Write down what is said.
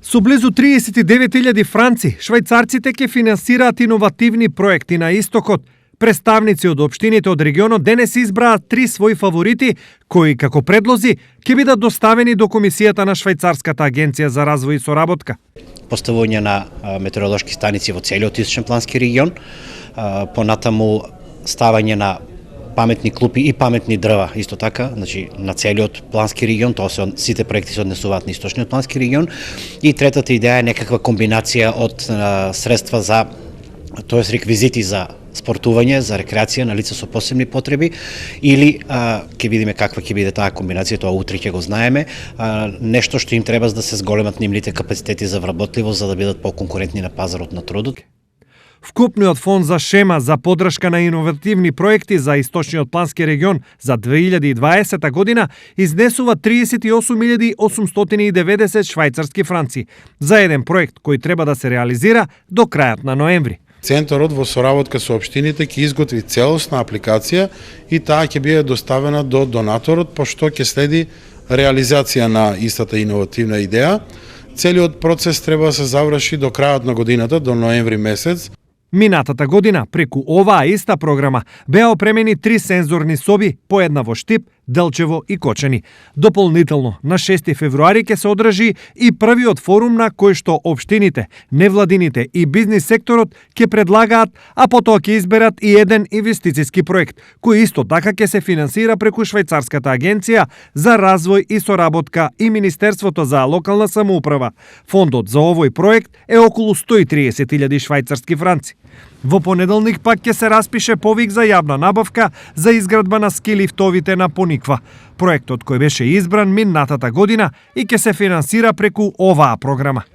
Со близу 39.000 франци, швајцарците ќе финансираат иновативни проекти на истокот. Представници од општините од регионот денес избраат 3 своји фаворити, кои како предлози ќе бидат доставени до Комисијата на Швајцарската агенција за развој и соработка. Поставување на метеоролошки станици во целиот источен плански регион, понатаму ставање на паметни клупи и паметни дрва, исто така, значи на целиот плански регион, тоа се сите проекти се однесуваат на источниот плански регион. И третата идеја е некаква комбинација од средства за, тоест реквизити за спортување, за рекреација на лица со посебни потреби, или ќе видиме каква ќе биде таа комбинација, тоа утре ќе го знаеме, нешто што им треба за да се зголемат нивните капацитети за вработливост, за да бидат поконкурентни на пазарот на трудот. Вкупниот фонд за шема за поддршка на иновативни проекти за источниот плански регион за 2020 година изнесува 38.890 швајцарски франци за еден проект кој треба да се реализира до крајот на ноември. Центарот во соработка со општините ќе изготви целосна апликација и таа ќе биде доставена до донаторот, пошто ќе следи реализација на истата иновативна идеја. Целиот процес треба да се заврши до крајот на годината, до ноември месец. Минатата година, преку оваа иста програма, беа опремени 3 сензорни соби, по една во Штип, Делчево и Кочани. Дополнително, на 6 февруари ќе се одржи и првиот форум на кој што општините, невладините и бизнис секторот ќе предлагаат, а потоа ќе изберат и еден инвестициски проект, кој исто така ќе се финансира преку Швајцарската агенција за развој и соработка и Министерството за локална самоуправа. Фондот за овој проект е околу 130.000 швајцарски франци. Во понеделник пак ќе се распише повик за јавна набавка за изградба на ски лифтовите на Пониква. Проектот кој беше избран минатата година и ќе се финансира преку оваа програма.